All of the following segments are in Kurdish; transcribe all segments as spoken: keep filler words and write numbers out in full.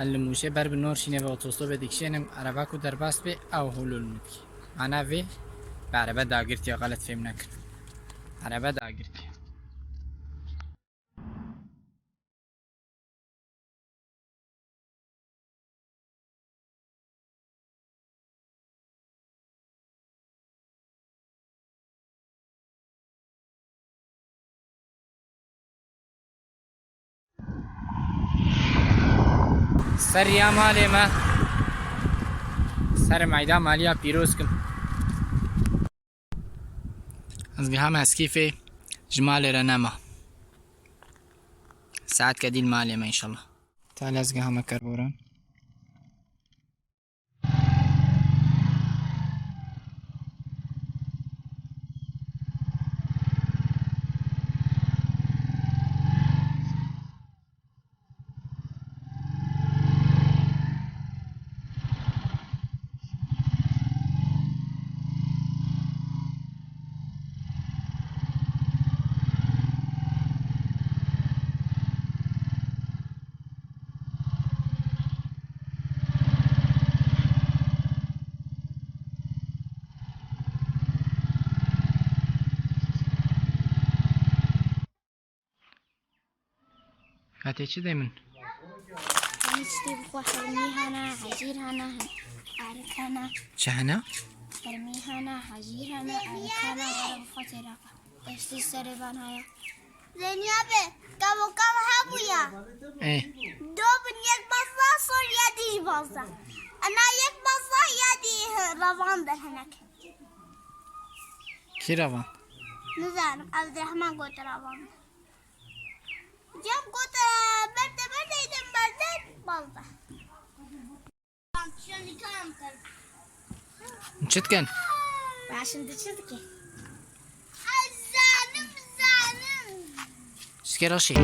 Ez li Mûşê ber bi Norşînê ve otostopê dikişênim, ereba ku derbas bê, ew holol min dikî. Mana vê, bi erebe dagirtiye, xelet fêm nekin. Erebe dagirtiye. Ser riya malê me. Ser meyda maliya pîroz kim. Ez gihame Eskîfê, ji malê re nema. Saetkê dî li malê me înşallah. Talê ez gihame Kerboran. Hatê çi dê min? Em tiştê bixwe, hermî hene, hecîr hene, erik hene. Çi hene? Hermî hene, hecîr hene, erik hene, were bixwe têra xwe. Tiştî serê van heye. Zeynep, kavo kavo hebûya. Ê. Do bin yek bazda, sor ya dî bazda. Ana yek bazda ya dî revan der henek. Kî revan? Nizanim, Evdirehman got revan. Cem got, e, berde berde, îdim berde, bazda. Çi dikin? Baş in, tu çi dikî? Zanim, zanim. Şikera şî.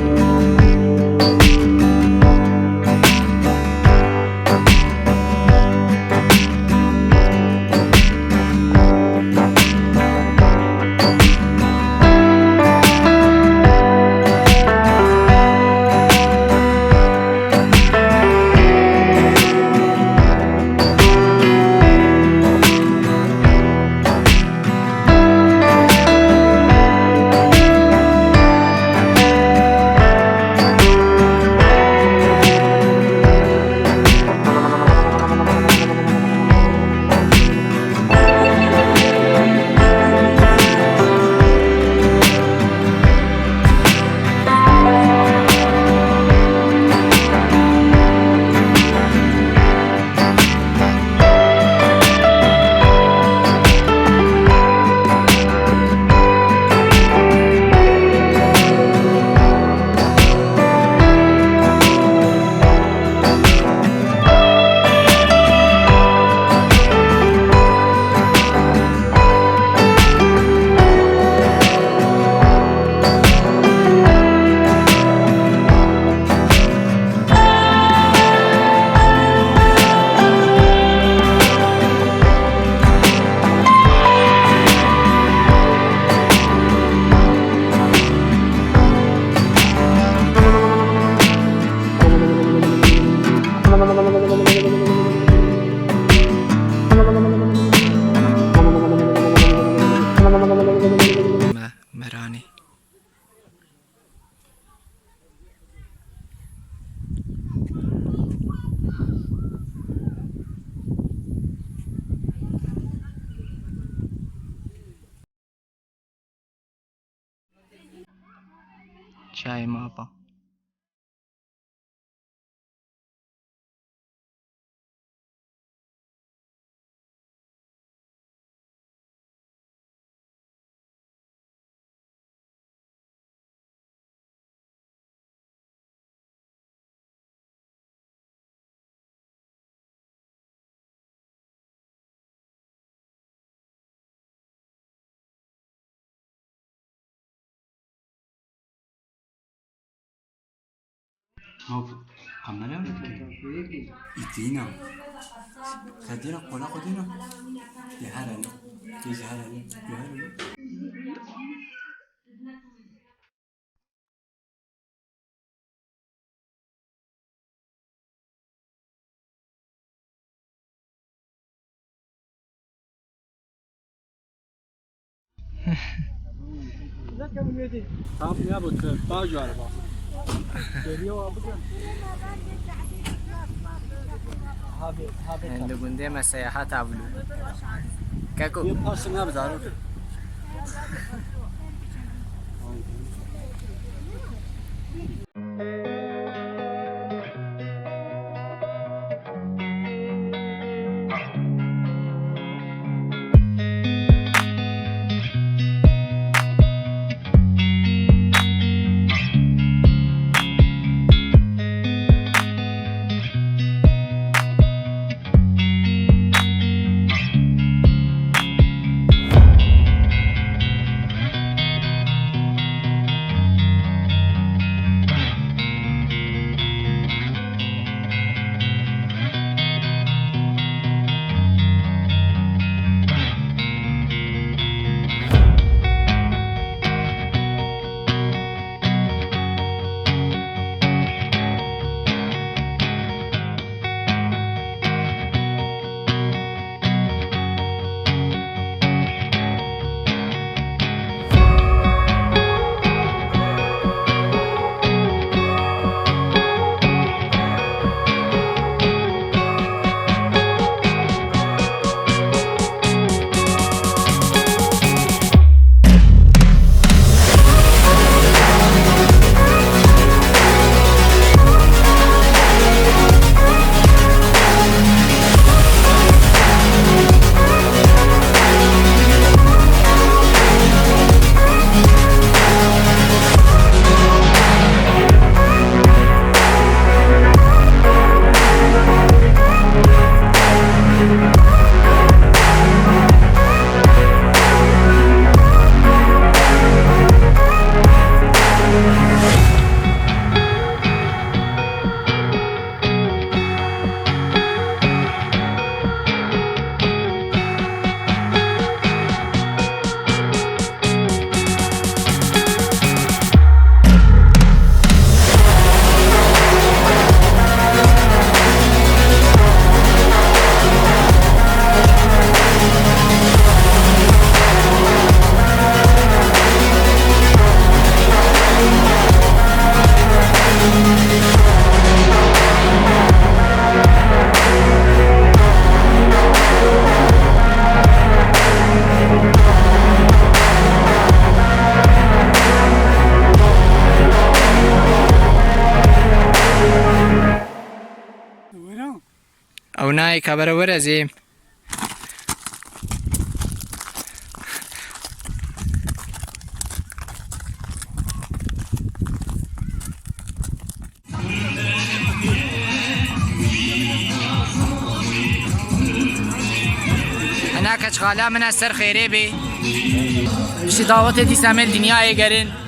Me, meranê. Çayê me apa. Hop, kamera ne dikî? Îtîna. Xedîna qola xwe dîna. Tê herene. Tê ji herene. Tê herene. Tam ya bu tır, daha güzel bak. Geliyor abi. Abi, abi. Li gundê me seyahat avlu. Keko. Bir pasın abi zaten. Ew nayê kabere were zê. Ena keç xala min e, ser xêrê bê. Piştî dawetê dîsa me li dinyayê gerin.